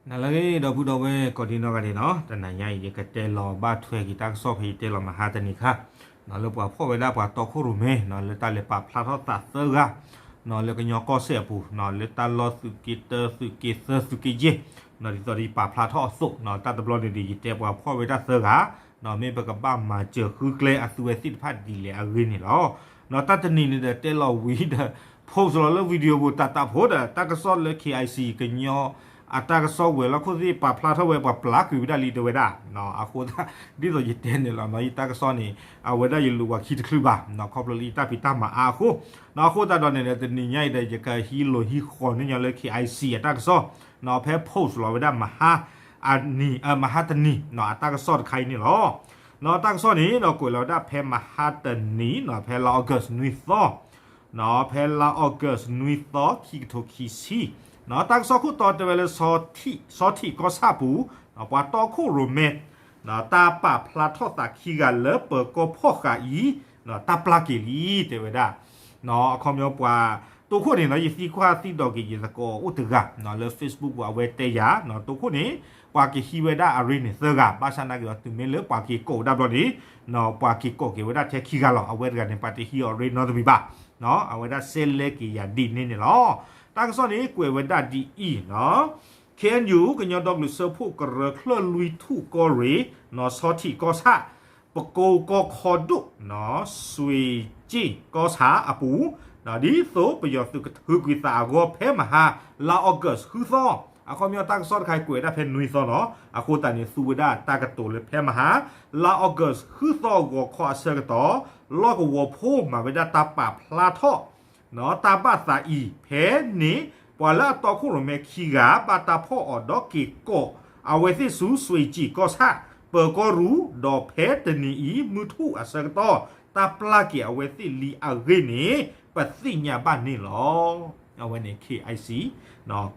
နလၢအဂ့ၤ ဒီပုၢ်ဒီဝဲၢ်ကိးဒံနီၢ်ဂၤဒဲးနီၤ, တနၤညါအံၤ ယကတဲလီၤဘၣ်ထွဲက့ၤတၢ်ကစီၣ်ဖဲယတဲလီၤမဟါတနံၤခါ, လၢပှၤဖီၣ်ဝဲဒၣ်ပှၤတီခိၣ်ရိၣ်မဲ လၢတၢ်လဲၤပာ်ဖျါထီၣ်သးသၢဂၤ လၢကညီကီၢ်စဲၣ်အပူၤ လၢတၢ်လီၢ်သုးက့တၢ သုးက့သၢ သုးက့ယဲၢ်, ဒ်သိးဒီးယပာ်ဖျါထီၣ်အသိး တၢ်တဘျီန့ၣ်ဒီး ယတဲပှၤဖီၣ်ဝဲဒၣ်သၢဂၤ မ့ၢ်ပကဘၣ်မၤစၢၤဃုကျဲအသုဝဲသ့ၣ်တဖၣ်ဒ်လဲၣ်အဂ့ၢ်န့ၣ်လီၤ. တၢ်တနံၤန့ၣ်ဒီးတဲလီၤဝံၤဒီး post လီၤလၢ video ပူၤ တၢ်တၢ်ဖိဒီး တၢ်ကစီၣ်လၢ KIC ကညီအတၢ်ကစီၣ်ဝဲၤလီၢ်ခိၣ်သ့ၣ် ပာ်ဖျါထီၣ်ဝဲ ပှၤပျၢ်ကွံာ်ဝဲဒၣ်လံတဲဝဲဒၣ်, အဃိသတး ဒ်သိးယတဲန့ၣ်လီၤ ယတၢ်ကစီၣ်န့ၣ် အဝဲဒၣ်ယလူၤဝဲခံတချုးဘၣ် ခီဖျိလၢယတၢ်ဖံးတၢ်မၤအါအဃိ, အဃိသတးဒီးန့ၣ်ဒီး တနံၤညါအံၤဒီး ယကဟံးလိာ်ဟံးဃီၤန့ၢ်ညီလၢ KIC အတၢ်ကစီၣ် ဖဲ post လီၤဝဲဒၣ်မဟါ အနံၤ မဟါတနံၤ အတၢ်ကစီၣ်တခါအံၤန့ၣ်လီၤ. တၢ်ကစီၣ်န့ၣ်ဒီး ကွဲးလီၤဝဲဒၣ်ဖဲမဟါတနံၤ ဖဲလါ August နွံသီ ဖဲလါ August နွံသီ ခံကထိခံဆံ, တၢ်ကစီၣ်ခိၣ်တီတဲဝဲလၢ ဆီထံးကီၢ်ဆၣ်ပူၤ ပှၤတီခိၣ်ရိၣ်မဲ တၢ်ပာ်ဖျါထီၣ်သးခံဂၤလၢပၢၤကီၢ်ဖီၣ်ဃာ်အံၤ တၢ်ပျၢ်က့ၤလံ တဲဝဲဒၣ်, အခီပညီပှၤ တိခိၣ်န့ၣ်နီၤ ယသံကွၢ်သံဒိးက့ၤယသကိးအိၣ်တဂၤ လၢ Facebook ပူၤ အဝဲတဲယၤ တိခိၣ်န့ၣ် ပှၤကဟံးဝဲဒၣ်အရ့န့ၣ်သၢဂၤ ဘၣ်ဆၣ်နာ်က့ၤအီၤ တုၤမ့ၢ်လၢပှၤက့ၤကိးဒၣ်ဘျီန့ၣ် ပှၤက့ၤကိးက့ၤဝဲဒၣ်ထဲခံဂၤလီၤ. အဝဲတဂၤန့ၣ် ပှၤတဟံးအီၤရ့နီတမံၤဘၣ်, အဝဲဒၣ်စဲးလဲက့ၤယၤဒ်န့ၣ်န့ၣ်လီၤ. တၢ်ကစီၣ်န့ၣ် ကွဲးဝဲဒၣ်ဒ်အံၤနီၤ, KNU ကညီဒီကလုာ်စၢဖှိၣ်ကရၢ ချၢၣ်လွံၢ်ထူၣ်ကီၢ်ရ့ၣ် ဆီထံးကီၢ်ဆၣ် ပကိကီၢ်ခီဒိၣ် စွ့ၣ်ကၠ့ၣ်ကီၢ်ဆၣ်အပူၤ ဒ်သိးပယီၤသုးကထုးကွံာ်သးအဂီၢ် ဖဲမဟါ လါ August ဃုသီ, အခီပညီတၢ်ကစီၣ်တခါအံၤကွဲးဝဲဒၣ်ဖဲနွံသီနီၤ, အဃိသတးန့ၣ် သူဝဲဒၣ်တၢ်ကတိၤလၢဖဲမဟါ လါ August ဃုသီ ဂီၤခီအဆၢကတီၢ် လီၢ်ကဝီၤဖိမၤဝဲဒၣ်တၢ်ပာ်ဖျါထီၣ် တၢ်ဘၣ်သးအံၤ ဖဲန့ၣ် ပှၤလၢအတီခိၣ်ရိၣ်မဲခံဂၤ ဘၣ်တၢ်ဖီၣ်အီၤဒီးက့ၤကိးအဝဲသ့ၣ်ဆူ စွ့ၣ်ကၠ့ၣ်ကီၢ်ဆၣ် ပၢၤကီၢ်ရူၢ် ဒီးဖဲတနံၤအံၤ မုၢ်ထူၣ်အဆၢကတီၢ် တၢ်ပျၢ်က့ၤအဝဲသ့ၣ်လံအဂ့ၢ်န့ၣ် ပသ့ၣ်ညါဘၣ်န့ၣ်လီၤ. အဝဲန့ၣ် KIC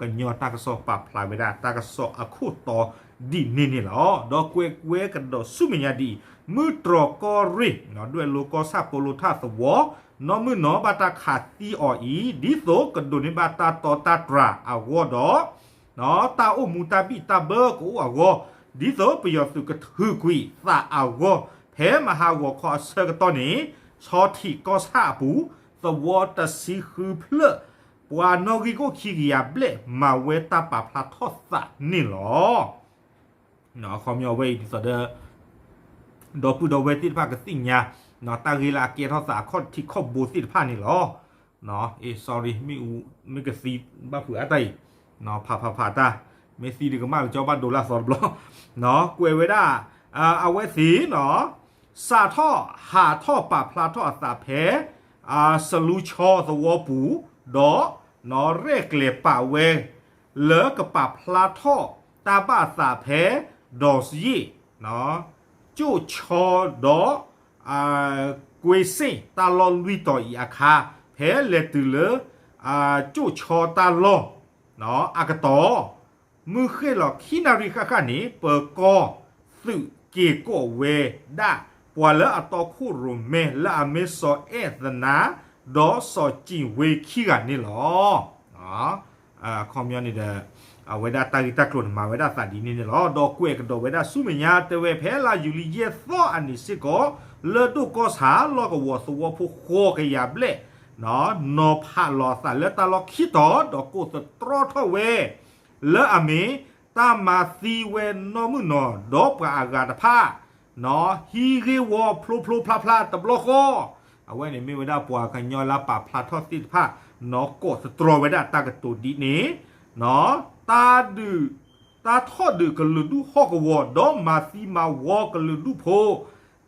ကညီတၢ်ကစီၣ်ပာ်ဖျါဝဲဒၣ်တၢ်ကစီၣ်အခိၣ်တီဒ်န့ၣ်န့ၣ်လီၤ. ဒီးကွဲးဝဲကဒီးဆူမဲာ်ညါဒ်အံၤ, မုၢ်တြီၤကီၢ်ရ့ၣ် ဒွဲၣ်လိကီၢ်ဆၣ် ပိလိထၣ်သဝီ နီၢ်မုၢ်နီၢ်ဘၣ်တၢ်ခးသံအီၤအံၤ ဒ်သိးကဒိးန့ၢ်ဘၣ်တၢ်တီတၢ်တြၢ်အဂီၢ်ဒီး တၢ်အိၣ်မူတၢ်ဘံၣ်တၢ်ဘၢကအိၣ်အဂီၢ် ဒ်သိးပယီၤသုးကထုးကွံာ်သးအဂီၢ် ဖဲမဟါဂီၤခီအဆၢကတီၢ်န့ၣ် ဆီထံးကီၢ်ဆၣ်အပူၤ သဝီတဆံဃုဖျၢၣ် ပှၤနီၣ်ဂံၢ်ကအိၣ်ခံကယၤဘျဲၣ် မၤဝဲတၢ်ပာ်ဖျါထီၣ်သးန့ၣ်လီၤ. အခီပညီဝဲအံၤဒ်သိးဒီး ဒီပုၢ်ဒီဝဲၢ်သ့ၣ်တဖၣ်ကသ့ၣ်ညါ တၢ်ဂ့ၢ်လၢအကဲထီၣ်သးအခီၣ်ထံးခီၣ်ဘိသ့ၣ်တဖၣ်န့ၣ်လီၤ. အ့ sorry မ့ၣ်အူ မ့ၢ်ကသံဘၣ်ဖုးအါတၢ်အံၤ ဖးဖးဖးတၢ် မ့ၢ်သံဒုးကမၣ်ကကၠီဘၣ်ဒိလၢအသီတဘျီ ကွဲးဝဲဒၣ် အဝဲသ့ၣ်နီၤ စးထီၣ်ဟးထီၣ်ပာ်ဖျါထီၣ်အသးဖဲ စလူဆီသဝီပူၤ ဒီး နီၣ်ရဲၣ်ကျဲၤပာ်ဝဲ လၢကပာ်ဖျါထီၣ်တၢ်ဘၣ်အသးဖဲ ဒီးစယ့ၣ် ကၠိၣ်ဆီဒီး ကွ့စ့ၣ်တၢ်လီၢ်လွံၢ်တီၤအံၤအခါ ဖဲလဲၤတုၤလၢ ကၠိၣ်ဆီတၢ်လီၢ် အကတီၢ် မုၢ်ဃ့ၢ်လီၤခံနၣ်ရံၣ်ဃၣ်ဃၣ်န့ၣ် ပၢၤကီၢ်သုးက့ၤကိးဝဲဒၣ် ပှၤလၢအတီခိၣ်ရိၣ်မဲလၢအမ့ၢ်စီၤအဲၣ်သနါ ဒီးစီၤကံၣ်ဝ့ခံဂၤန့ၣ်လီၤ. အခီပညီန့ၣ်ဒီး အဝဲဒၣ်တၢ်ဂ့ၢ်တၢ်ကျိၤန့ၣ် မၤဝဲဒၣ်သးဒ်န့ၣ်န့ၣ်လီၤ. ဒီးကွဲးကဒီးဝဲဒၣ်ဆူမဲာ်ညါ တဲဝဲဖဲလါယူၤလံယဲၢ်သီအနံၤစ့ၢ်ကီး လၢဒိၣ်ကီၢ်ဆၣ် လီၢ်ကဝီၤသဝီဖိဃိးကယၤဘျဲၣ် နီၤဖးလီၤအသးလၢတၢ်လီၢ်ခံတီၤ ဒီးကိးသတြီထီၣ်ဝဲ လၢအမ့ၢ် တၢ်မၤသံဝဲနီၢ်မုၢ်နီၤ ဒီးပှၤအဂၤတဖၣ် နီၤဟံးဂ့ၢ်ဝီဖျိဖျိဖျါဖျါတဘျီဃီ အဝဲန့ၣ်မ့ၢ်ဝဲဒၣ်ပှၤကညီလၢပာ်ဖျါထီၣ်သ့ၣ်တဖၣ် နီၤကိးသတြီဝဲဒၣ်တၢ်ကတိၤဒ်န့ၣ် နီၤ တၢ်ဒုး တၢ်ထီၣ်ဒုးကလုာ်ဒူၣ်ဟီၣ်ကဝီၤ ဒီးမၤသံမၤဝီကလုာ်ဒူၣ်ဖိ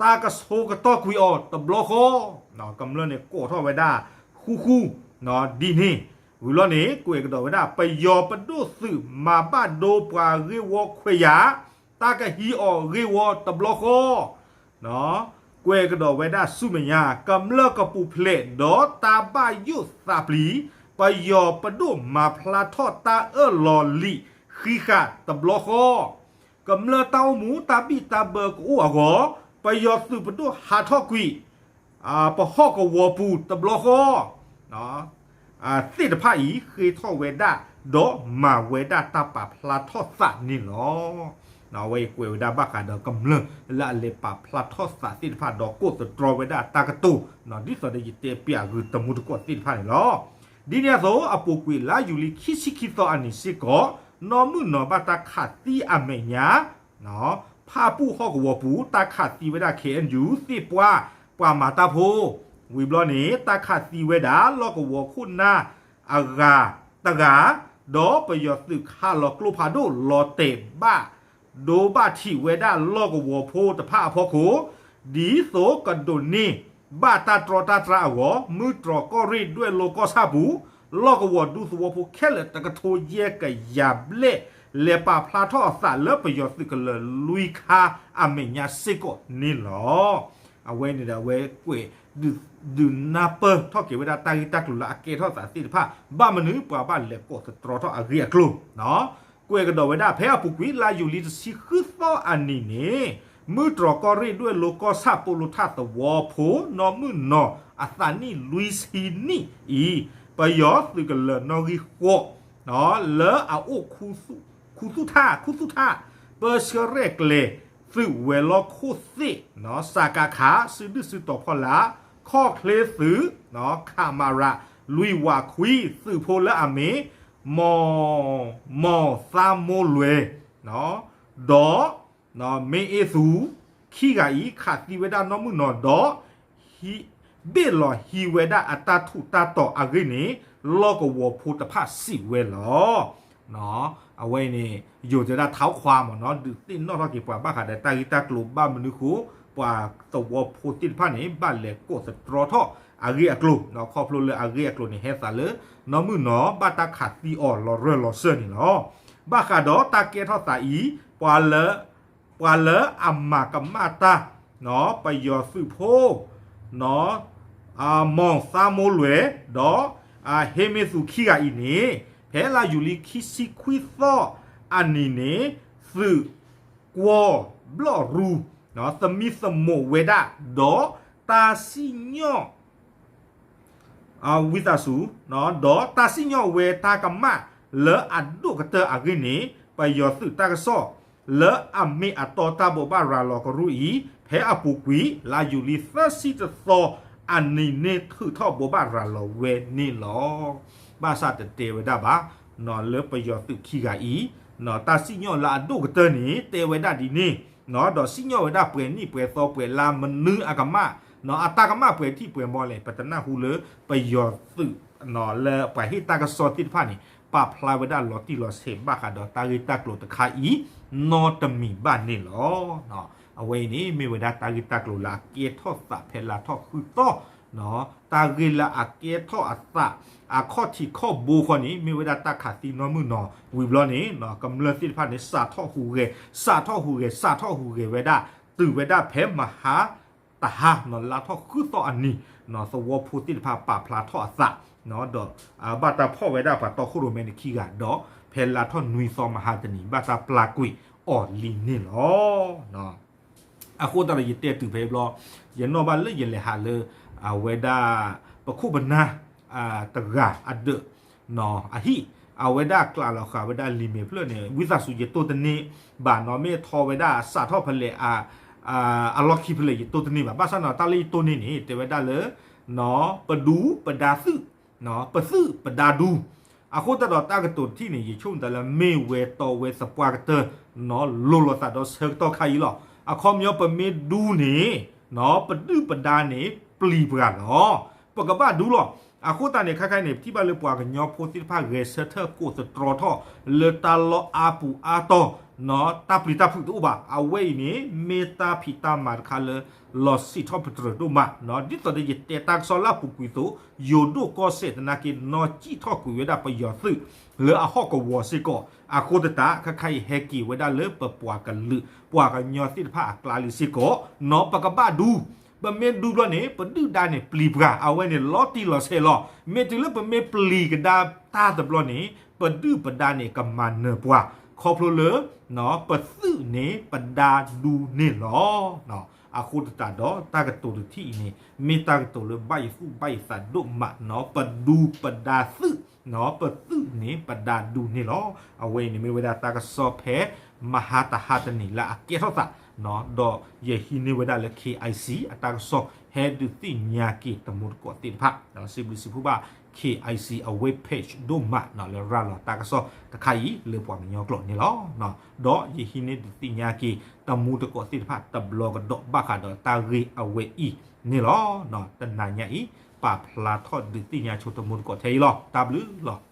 တၢ်ကဆိကတီၢ်ကွံာ်အီၤတဘျီဃီ ကမျၢၢ်န့ၣ်ကိးထီၣ်ဝဲဒၣ် ဃူဃူ ဒ်န့ၣ် ဝံၤလီၤန့ၣ် ကွဲးကဒီးဝဲဒၣ် ပယီၤပဒိၣ်သုးမၤဘၣ်ဒိပှၤဂ့ၢ်ဝီခွဲးယာ် တၢ်ကဟံးအီၤဂ့ၢ်ဝီတဘျီဃီ ကွဲးကဒီးဝဲဒၣ်ဆူမဲာ်ညါ ကမျၢၢ်ကပူၤဖျဲးဒီးတၢ်ဘၣ်ယိၣ်သးပျံၤ ပယီၤပဒိၣ်မၤဖျါထီၣ်တၢ်အၢၣ်လီၤလံာ်ဃံးဃာ်တဘျီဃီ ကမျၢၢ်တၢ်အိၣ်မူတၢ်ဘံၣ်တၢ်ဘၢကအိၣ်အဂီၢ် ပယီၤသုးပဒိၣ်ဟးထီၣ်ကွံာ် ပဟီၣ်ကဝီၤပူၤတဘျီဃီ သ့ၣ်တဖၣ်အံၤ ဃ့ထီၣ်ဝဲဒၣ် ဒီးမၤဝဲဒၣ်တၢ်ပာ်ဖျါထီၣ်သးန့ၣ်လီၤ. အဝဲအံၤကွဲးဝဲဒၣ်ဘၣ်ဃးဒီးကမျၢၢ်လၢအလဲၤပာ်ဖျါထီၣ်သးသ့ၣ်တဖၣ် ဒီးကိးသတြီဝဲဒၣ်တၢ်ကတိၤ ဒ်သိးဒီးယတဲပၠးဂုာ်တမူတကိးသ့ၣ်တဖၣ်န့ၣ်လီၤ. ဒ်န့ၣ်အသိး အပူၤကွံာ်လါယူၤလံခံဆံခံသီအနံၤစ့ၢ်ကီး နီၢ်မုၢ်နီၤဘၣ်တၢ်ခးသံအမဲာ်ညါ ဖၣ်ပူၣ်ဟီၣ်ကဝီၤပူၤ တၢ်ခးသံဝဲဒၣ် ခ့ၣ်အဲၣ်ယူၣ် သ့ၣ်ပှၢ် ပှၤမၤတၢ်ဖိ ဝံၤဘျီန့ၣ် တၢ်ခးသံဝဲဒၣ် လီၢ်ကဝီၤခိၣ်နၢ်အဂၤ တဂၤ ဒီးပယီၤသုးခးလီၤကျိဖးဒိၣ်လီၤတဲာ်ဘၣ် ဒိဘၣ်ထံးဝဲဒၣ်လီၢ်ကဝီၤဖိတဖၣ်အဖီခိၣ် ဒ်သိးကဒိးန့ၢ် ဘၣ်တၢ်တြီတၢ်တြးအဂီၢ် မုၢ်တြီၢ်ကီၢ်ရ့ၣ်ဒွဲၣ်လိကီၢ်ဆၣ်ပူၤ လီၢ်ကဝီၤဒူသဝီဖိခဲလၢာ်တကထိယဲၢ်ကယၤဘျဲၣ် လဲၤပာ်ဖျါထီၣ်အသးလၢပယီၤသုးကလၢၤလွံၢ်ခါအမဲာ်ညါစ့ၢ်ကီးန့ၣ်လီၤ. အဝဲန့ၣ်ဒီးအဝဲကွဲး ဒုးနၢ်ပၢၢ်ထီၣ်က့ၤဝဲဒၣ်တၢ်ဂ့ၢ်တၢ်ကျိၤလၢအကဲထီၣ်သးသ့ၣ်တဖၣ် ဘၣ်မနုၤ ပှၤဘၣ်လဲၤကိးသတြီထီၣ်အဂ့ၢ်အကျိၤ ကွဲးကဒီးဝဲဒၣ် ဖဲအပူၤကွံာ်လါယူၤလံတဆံဃုသီအနံၤန့ၣ် မုၢ်တြီၢ်ကီၢ်ရ့ၣ်ဒွဲၣ်လိကီၢ်ဆၣ်ပိာ်လိထၣ်သဝီဖိ နီၢ်မုၢ်နီၤအသးနံၣ်လွံၢ်ဆံနံၣ်အံၤ ပယီၤသုးကလၢၤနီၣ်ဂံၢ်ဃိး လၢအအိၣ်ခူသူၣ်ထၣ် ခူသူၣ်ထၣ် ပၢဆှၢရဲၣ်ကျဲၤ သုးဝဲၤလီၢ်ခိၣ်သ့ၣ် စကခ စုဒုၣ်စုတီၤဖီလာ် ခီၣ်ချ့သုး ခမရ လွံၢ်ဝးခွံ သုးဖိလၢအမ့ၢ် မီၢ်သါမိလွဲၤ ဒီး မ့ၢ်အ့သူ ခံဂၤအံၤ ခးသံဝဲဒၣ်နီၢ်မုၢ်နီၤဒီး ဘ့ၣ်လီၤဟံးဝဲဒၣ်အတၢ်ထူးတၢ်တီၤအဂ့ၢ်န့ၣ် လီၢ်ကဝီၤဖိတဖၣ်စံးဝဲလီၤ. အဝဲအံၤန့ၣ် ယိၤတဲဒၣ်ထါခွါမ့ၢ်နီၤ ဒုးသ့ၣ်နီၣ်ထီၣ်က့ၤပှၤဘၣ်ဃးဒီးတၢ်ဂ့ၢ်တၢ်ကျိၤဘၣ်မနုၤဃိ ပှၤသဝီဖိသ့ၣ်တဖၣ်န့ၣ် ဘၣ်လဲၤကိးသတြီထီၣ်အဂ့ၢ်အကျိၤ ခီဖျိလၢအဂ့ၢ်အကျိၤန့ၣ် ဟဲသးလၢ နီၢ်မုၢ်နီၤဘၣ်တၢ်ခးသံအီၤလီၤရၢၢ်လီၤစၢၢ်န့ၣ်လီၤ. ဘၣ်ဃးဒီးတၢ်ကဲထီၣ်သးအံၤ ပှၤလၢ ပှၤလၢအမၤကမၣ်တၢ် ပယီၤသုးဖိ မီၢ်သါမိလွဲၤ ဒီး ဟ့မ့သူခံဂၤအံၤန့ၣ် ဖဲလါယူၤလံခံဆံခွံသီအနံၤန့ၣ် သုးကွီၢ်ဘျီၣ်ရူ သမံသမိးဝဲဒၣ် ဒီးတၢ်စံၣ်ညီၣ် ဝံသးစူၤ ဒီးတၢ်စံၣ်ညီၣ်ဝဲတၢ်ကမၣ်လၢအဒိၣ်ကတၢၢ်အဂ့ၢ်န့ၣ် ပယီၤသုးတၢ်ကစီၣ် လၢအမ့ၢ်အတီတၢ်ဘိးဘၣ်ရၤလီၤကရူၢ်အံၤ ဖဲအပူၤကွံာ်လါယူၤလံသၢဆံတသီအနံၤန့ၣ် ထုးထီၣ်ဘိးဘၣ်ရၤလီၤဝဲန့ၣ်လီၤ. ဘၣ်ဆၣ်တတဲဝဲဒၣ်ဘၣ် လၢပယီၤသုးခံဂၤအံၤ တၢ်စံၣ်ညီၣ်လၢအဒိၣ်ကတၢၢ်န့ၣ် တဲဝဲဒၣ်ဒ်န့ၣ် ဒီးစံၣ်ညီၣ်ဝဲဒၣ်ပှဲၤနံၣ်ပှဲၤသီပှဲၤလါမနုၤအကမၣ် အတၢ်ကမၣ်ပှဲၤထံၣ်ပှဲၤမီလဲၣ် ပတနၢ်ဟူလၢပယီၤသုး လၢပှၤဟ့ၣ်တၢ်ကစီၣ်သ့ၣ်တဖၣ်န့ၣ် ပာ်ဖျါဝဲဒၣ်လီၤတံၢ်လီၤဆဲးဘၣ်ဃးဒီးတၢ်ဂ့ၢ်တၢ်ကျိၤတခါအံၤ နီတမံၤဘၣ်န့ၣ်လီၤ. အဝဲအံၤန့ၣ် မ့ၢ်ဝဲဒၣ်တၢ်ဂ့ၢ်တၢ်ကျိၤလၢအကဲထီၣ်သးဖဲလါထီၣ်ဃုသီ တၢ်ဂ့ၢ်လၢအကဲထီၣ်အသး အခီၣ်ထံးခီၣ်ဘိဃီန့ၣ် မ့ၢ်ဝဲဒၣ်တၢ်ခးသံနီၢ်မုၢ်နီၤ ဝံၤဘျီန့ၣ် ကမျၢၢ်သ့ၣ်တဖၣ်န့ၣ် စးထီၣ်ဟူးဂဲၤ စးထီၣ်ဟူးဂဲၤ စးထီၣ်ဟူးဂဲၤဝဲဒၣ် တုၤဝဲဒၣ်ဖဲမဟါတဟါ လါထီၣ်ဃုသီအနံၤ သဝီဖိသ့ၣ်တဖၣ်ပာ်ဖျါထီၣ်အသး ဒီး ဘၣ်တၢ်ဖီၣ်ဝဲဒၣ်ပှၤတီခိၣ်ရိၣ်မဲန့ၣ်ခံဂၤ ဒီးဖဲလါထီၣ်နွံသီမဟါတနံၤ ဘၣ်တၢ်ပျၢ်ကွံာ်အီၤလံန့ၣ်လီၤ. အဃိသတးဒီးယတဲတုၤဖဲဘျီ ယနီၣ်ဘၣ်လၢယလဲၤဟးလၢ အဝဲဒၣ် ပခိၣ်ပနၢ် တဂၤအဒၢး အဟံၣ် အဝဲဒၣ်ကျးလီၤဃာ်ဝဲဒၣ်လံာ်မဲာ်ဖျၢၣ်န့ၣ် ဝံသးစူၤယတိၢ်တန့ၢ်ဘၣ်နီၤ မ့ၢ်ထီဝဲဒၣ်စးထီၣ်ဖဲလဲၣ် အလီၢ်ခံဖဲလဲၣ်ယတိၢ်တန့ၢ်ဘၣ် ဘၣ်ဆၣ်နီၤ တၢ်လၢယတိၢ်န့ၢ်န့ၣ် တဲဝဲဒၣ်လၢ ပဒူပဒါသုး ပသုးပဒါဒူ အဃိသတးဒီးတၢ်ကတိၤတထံၣ်န့ၣ် ယဆိကမိၣ်တၢ်လၢမ့ၢ်ဝဲတီဝဲသပှၢ်ကတၢၢ် လိၤလိာ်သးဒီးဆၢကတီၢ်ခါအံၤလီၤ. အခီပညီပမ့ၢ်ဒူန့ၣ် ပဒုၣ်ပဒါန့ၣ် ပျံၤပှၤလီၤ. ပကဘၣ်ဒူလီၤ. အဃိသတးန့ၣ် ခဲခါအံၤန့ၣ် ပထံၣ်ဘၣ်လၢပှၤကညီဖိသ့ၣ်တဖၣ်ဂဲၤဆၢထၢၣ်ကိးသတြီထီၣ် လၢတၢ်လီၢ်အါပူၤအါတီၤ တၢ်ပျံၤတၢ်ဖုးတအိၣ်ဘၣ်. အဝဲအံၤန့ၣ် မ့ၢ်တၢ်ဖံးတၢ်မၤတခါလၢ လီၤစံးထီၣ်ပတြၢၤဒိၣ်မး ဒ်သိးဒီးယတဲတၢ်ကစီၣ်လၢအပူၤကွံာ်အသိး ယိၤဒိၣ်ကီၢ်စဲၣ်သနာ်က့ နီၢ်စံၣ်ထီၣ်ကွံာ်ဝဲဒၣ်ပယီၤသုး လၢအဟီၣ်ကဝီၤစ့ၢ်ကီး အဃိသတး ခဲခါအံၤဟဲက့ၤဝဲဒၣ်လၢပပှၤကလုာ် ပှၤကညီသ့ၣ်တဖၣ်အကျါလံစ့ၢ်ကီး နီၢ်ပကဘၣ်ဒူ ပမ့ၢ်ဒူဘျီန့ၣ် ပဒုၣ်ဒါန့ၣ်ပျံၤပှၤ အဝဲန့ၣ်လီၤတံၢ်လီၤဆဲးလီၤ. မ့ၢ်တုၤလၢပမ့ၢ်ပျံၤကဒါတၢ်တဘျီန့ၣ် ပဒုၣ်ပဒါန့ၣ်ကမၤနၢၤပှၤ ခီဖျိလၢ ပသုးန့ၣ်ပဒါဒူန့ၣ်လီၤ. အဃိသတးဒီးတၢ်ကတိၤတထံၣ်အံၤန့ၣ် မ့ၢ်တၢ်ကတိၤလၢဘၣ်ယသူၣ်ဘၣ်ယသးဒိၣ်မးနီၢ် ပဒူပဒါသုး ပသုးန့ၣ်ပဒးဒူန့ၣ်လီၤ. အဝဲအံၤန့ၣ်မ့ၢ်ဝဲဒၣ်တၢ်ကစီၣ်ဖဲ မဟါတဟါတနံၤလၢအကဲထီၣ်သး, ဒီးယဟံးန့ၢ်ဝဲဒၣ်လၢ KIC အတၢ်ကစီၣ်ဟဲဒုးသ့ၣ်ညါက့ၤတမူတကိးသ့ၣ်တဖၣ်, ဒီးစံးဘျုးစံးဖှိၣ်ဘၣ် KIC အဝဲ page ဒိၣ်မးလၢရၤလီၤတၢ်ကစီၣ်တခါအံၤလၢပှၤကညီကျိာ်န့ၣ်လီၤ. ဒီးယဟံးန့ၢ်ဒုးသ့ၣ်ညါက့ၤတမူတကိးသ့ၣ်တဖၣ်တဘျီကဒီးဘၣ်ဃးဒီးတၢ်ဂ့ၢ်အဝဲအံၤန့ၣ်လီၤ. တနၤညါအံၤ ပာ်ဖျါထီၣ်ဒုးသ့ၣ်ညါဆိတမူတကိးထဲအံၤလီၤ. တၢ်ဘျုးလီၤ.